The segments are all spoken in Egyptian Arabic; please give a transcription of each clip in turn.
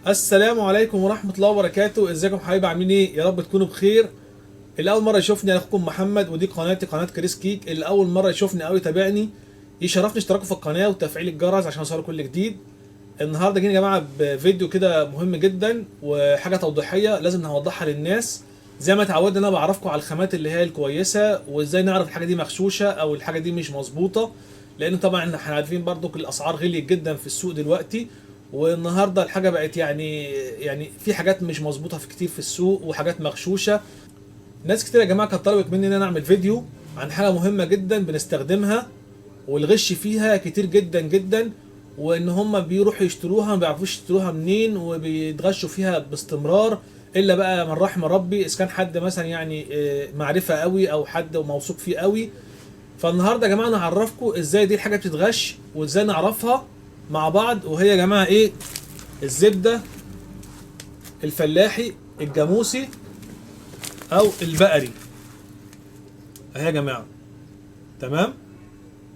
السلام عليكم ورحمة الله وبركاته. ازيكم حبايبي، عاملين ايه؟ يا رب تكونوا بخير. اللي اول مرة يشوفني انا اخوكم محمد، ودي قناتي قناة كريس كيك. اللي اول مرة يشوفني او يتابعني يشرفني اشتراكه في القناة وتفعيل الجرس عشان يوصله كل جديد. النهارده جينا يا جماعة بفيديو كده مهم جدا وحاجة توضيحية لازم نوضحها للناس. زي ما اتعودنا انا بعرفكم على الخامات اللي هي الكويسة وازاي نعرف الحاجة دي مغشوشة او الحاجة دي مش مظبوطة، لان طبعا احنا عارفين برضو الاسعار غليت جدا في السوق دلوقتي، والنهارده الحاجة بقت يعني في حاجات مش مظبوطة في كتير في السوق وحاجات مغشوشه. ناس كتير يا جماعة كانت طلبت مني ان انا اعمل فيديو عن حاجة مهمة جدا بنستخدمها والغش فيها كتير جدا جدا، وان هم بيروحوا يشتروها ما بيعرفوش يشتروها منين وبيتغشوا فيها باستمرار، الا بقى من رحم ربي اذا كان حد مثلا يعني معرفة قوي او حد موثوق فيه قوي. فالنهارده يا جماعة انا هعرفكم ازاي دي الحاجة بتتغش وازاي نعرفها مع بعض، وهي يا جماعة ايه؟ الزبدة الفلاحي الجاموسي او البقري اهي يا جماعة، تمام؟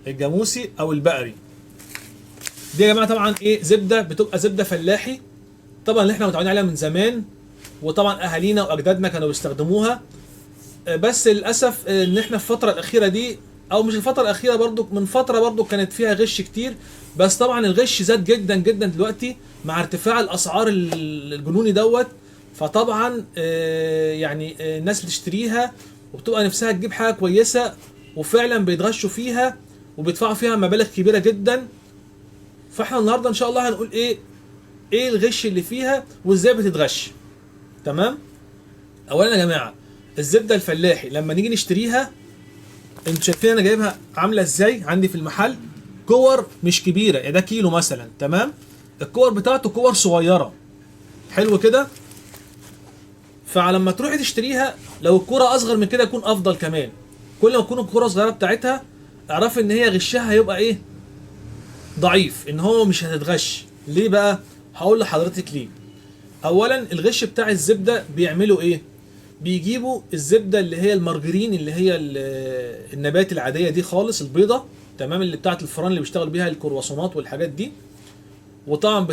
الجاموسي او البقري دي يا جماعة طبعا ايه؟ زبدة بتبقى زبدة فلاحي، طبعا اللي احنا متعودين عليها من زمان، وطبعا اهالينا واجدادنا كانوا بيستخدموها، بس للاسف ان احنا في الفترة الاخيرة دي، او مش الفترة الاخيرة برضو، من فترة برضو كانت فيها غش كتير، بس طبعا الغش زاد جدا جدا دلوقتي مع ارتفاع الاسعار الجنوني دوت. فطبعا الناس بتشتريها وبتبقى نفسها تجيب حاجة كويسة، وفعلا بيتغشوا فيها وبيدفعوا فيها مبالغ كبيرة جدا. فاحنا النهارده ان شاء الله هنقول ايه الغش اللي فيها وازاي بتتغش. تمام؟ اولا يا جماعة الزبدة الفلاحي لما نيجي نشتريها، انتوا شايفين انا جايبها عامله ازاي عندي في المحل، كور مش كبيرة، يعني ده كيلو مثلا، تمام؟ الكور بتاعته كور صغيرة، حلو كده. فلما تروحي تشتريها لو الكورة اصغر من كده يكون افضل كمان، كل ما تكون الكورة صغيرة بتاعتها اعرفي ان هي غشها هيبقى ايه؟ ضعيف، ان هو مش هتتغش. ليه بقى؟ هقول لحضرتك ليه. اولا الغش بتاع الزبدة بيعملوا ايه؟ بيجيبوا الزبدة اللي هي المارجرين، اللي هي النبات العادية دي خالص، البيضة، تمام، اللي بتاعت الفرن اللي بيشتغل بيها الكرواسونات والحاجات دي، وطبعا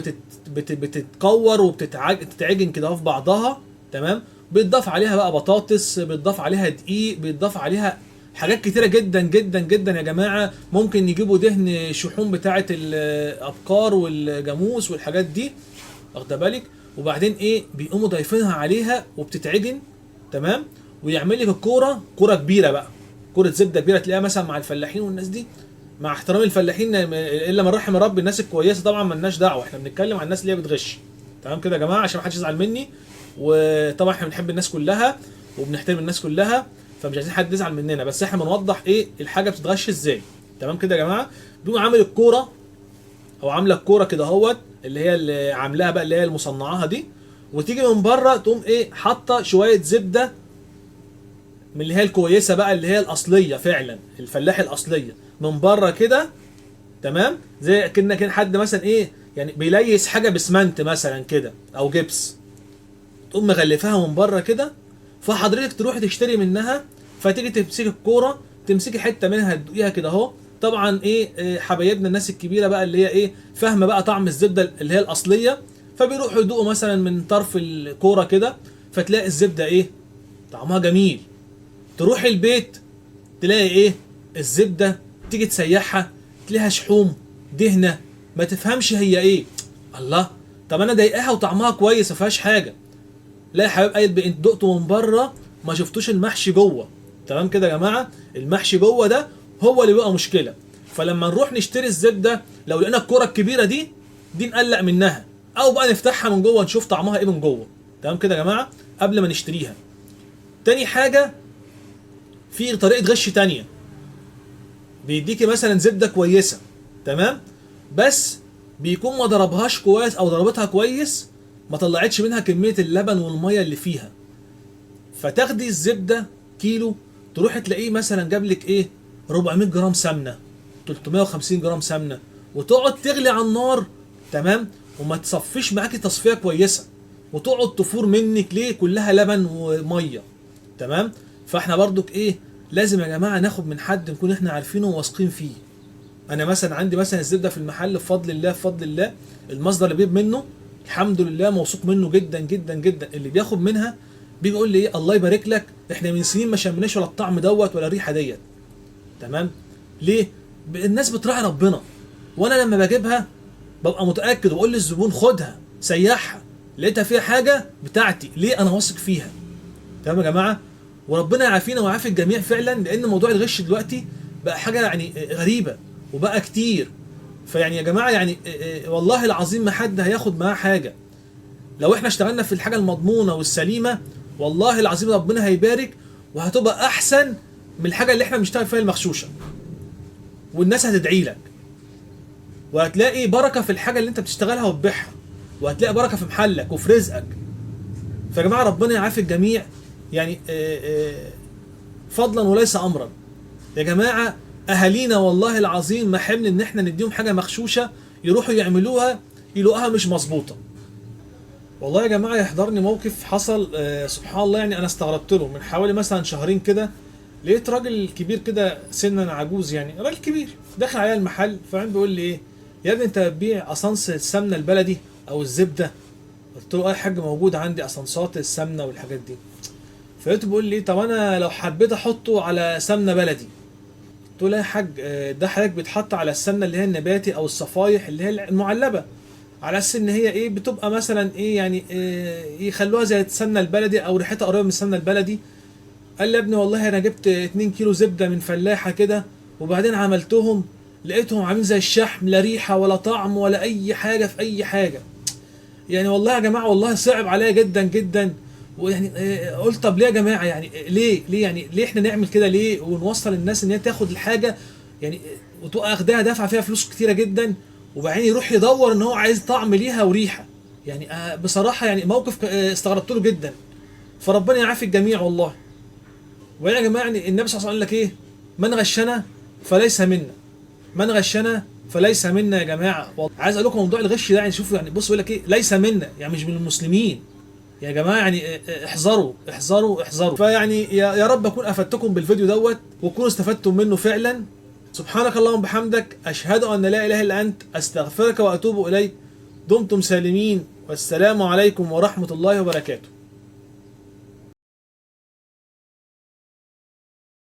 بتتكور وبتتعجن كده في بعضها، تمام؟ بيتضاف عليها بقى بطاطس، بيتضاف عليها دقيق، بيتضاف عليها حاجات كتيرة جدا جدا جدا يا جماعة. ممكن يجيبوا دهن شحوم بتاعه الابقار والجاموس والحاجات دي، واخده بالك؟ وبعدين ايه؟ بيقوموا ضايفينها عليها وبتتعجن، تمام؟ ويعمل لك الكورة كورة كبيرة بقى، كورة زبدة كبيرة، تلاقيها مثلا مع الفلاحين والناس دي، مع احترام الفلاحين الا من رحم ربي، الناس الكويسة طبعا مالناش دعوه، احنا بنتكلم عن الناس اللي هي بتغش، تمام كده يا جماعة؟ عشان ما حدش يزعل مني، وطبعا احنا بنحب الناس كلها وبنحترم الناس كلها، فمش عايزين حد يزعل مننا، بس احنا بنوضح ايه الحاجة بتتغش ازاي، تمام كده يا جماعة؟ بيقوم عامل الكورة او عامله الكورة كده اهوت، اللي هي اللي عاملاها بقى، اللي هي المصنعاها دي، وتيجي من بره تقوم ايه؟ حاطه شوية زبدة من اللي هي الكويسة بقى، اللي هي الاصلية فعلا، الفلاح الاصلية، من بره كده، تمام؟ زي كأن كان حد مثلا ايه، يعني بيليس حاجة بسمنت مثلا كده او جبس، تقوم مغلفاها من بره كده. فحضرتك تروح تشتري منها، فتيجي تمسكي الكورة، تمسكي حتة منها تدوقيها كده اهو. طبعا ايه، حبايبنا الناس الكبيرة بقى اللي هي ايه، فاهمه بقى طعم الزبدة اللي هي الاصلية، فبيروحوا يدوقوا مثلا من طرف الكورة كده، فتلاقي الزبدة ايه، طعمها جميل. تروح البيت تلاقي ايه، الزبدة تيجي تسيحها تلاقيها شحوم دهنه، ما تفهمش هي ايه. الله، طب انا ضايقاها وطعمها كويس ما فيهاش حاجة. لا يا حبايب قلبي، انت دقتوا من بره ما شفتوش المحشي جوه، تمام كده يا جماعة؟ المحشي جوه ده هو اللي بيبقى مشكلة. فلما نروح نشتري الزبدة لو لقينا الكورة الكبيرة دي نقلق منها، او بقى نفتحها من جوه نشوف طعمها ايه من جوه، تمام كده يا جماعة؟ قبل ما نشتريها. تاني حاجة، في طريقه غش تانية، بيديكي مثلا زبدة كويسة، تمام، بس بيكون ما ضربهاش كويس او ضربتها كويس، ما طلعتش منها كمية اللبن والمية اللي فيها. فتاخدي الزبدة كيلو، تروحي تلاقيه مثلا جاب لك ايه، 400 جرام سمنه، 350 جرام سمنه، وتقعد تغلي على النار، تمام، وما تصفيش معاكي تصفية كويسة، وتقعد تفور منك ليه، كلها لبن ومية، تمام؟ فاحنا برضك ايه، لازم يا جماعة ناخد من حد نكون احنا عارفينه وواثقين فيه. انا مثلا عندي مثلا الزبدة في المحل، بفضل الله بفضل الله المصدر اللي بجيب منه الحمد الحمد لله موثوق منه جدا جدا جدا. اللي بياخد منها بيجي يقول لي ايه، الله يبارك لك، احنا من سنين ما شمناش ولا الطعم دوت ولا الريحة ديت. تمام؟ ليه؟ الناس بتراعي ربنا. وانا لما بجيبها ببقى متاكد وبقول للزبون خدها سيحها، لقيتها فيها حاجة بتاعتي، ليه؟ انا واثق فيها. تمام يا جماعة؟ وربنا يعافينا ويعافي الجميع فعلا، لان موضوع الغش دلوقتي بقى حاجة يعني غريبة وبقى كتير. فيعني يا جماعة يعني والله العظيم ما حد هياخد معاه حاجة. لو احنا اشتغلنا في الحاجة المضمونه والسليمه والله العظيم ربنا هيبارك، وهتبقى احسن من الحاجة اللي احنا بنشتغل فيها المغشوشه، والناس هتدعي لك، وهتلاقي بركة في الحاجة اللي انت بتشتغلها وتبيعها، وهتلاقي بركة في محلك وفي رزقك. فيا جماعة ربنا يعافي الجميع يعني فضلا وليس امرا. يا جماعة اهالينا والله العظيم ما حمل ان احنا نديهم حاجة مغشوشه يروحوا يعملوها يلاقوها مش مظبوطة. والله يا جماعة يحضرني موقف حصل، سبحان الله، يعني انا استغربت له من حوالي مثلا شهرين كده. لقيت راجل كبير كده سنا عجوز، يعني راجل كبير داخل عليا المحل، فعم بيقول لي ايه يا ابني انت بتبيع اسانس السمنة البلدي او الزبدة؟ قلت له اه يا حاج موجود عندي اسانسات السمنة والحاجات دي. فلقيته بيقول لي طب انا لو حبيت احطه على سمنه بلدي. قلت له لا يا حاج، ده حضرتك بيتحط على السمنة اللي هي النباتي او الصفايح اللي هي المعلبه، على اساس ان هي ايه بتبقى مثلا ايه يعني إيه يخلوها زي السمنة البلدي او ريحتها قريبه من السمنة البلدي. قال لي يا ابني والله انا جبت 2 كيلو زبدة من فلاحة كده، وبعدين عملتهم لقيتهم عاملين زي الشحم، لا ريحه ولا طعم ولا اي حاجة في اي حاجة. يعني والله يا جماعة والله صعب عليا جدا جدا. ويعني قلت طب ليه يا جماعة، يعني ليه ليه يعني ليه احنا نعمل كده ليه، ونوصل الناس ان هي تاخد الحاجة يعني وتبقى اخداها دافعه فيها فلوس كتيرة جدا، وبعدين يروح يدور ان هو عايز طعم ليها وريحه. يعني بصراحة يعني موقف استغربت له جدا. فربنا يعافي الجميع والله. ويا جماعة يعني النبي صلى الله عليه وسلم قال لك ايه، من غشنا فليس منا، من غشنا فليس منا يا جماعة. عايز اقول لكم موضوع الغش ده يعني شوفوا يعني بصوا يقول لك ايه، ليس منا، يعني مش من المسلمين يا جماعة. يعني احذروا احذروا احذروا. فيعني يا رب اكون افدتكم بالفيديو دوت وتكونوا استفدتم منه فعلا. سبحانك اللهم وبحمدك، اشهد ان لا اله الا انت، استغفرك واتوب اليك. دمتم سالمين، والسلام عليكم ورحمة الله وبركاته.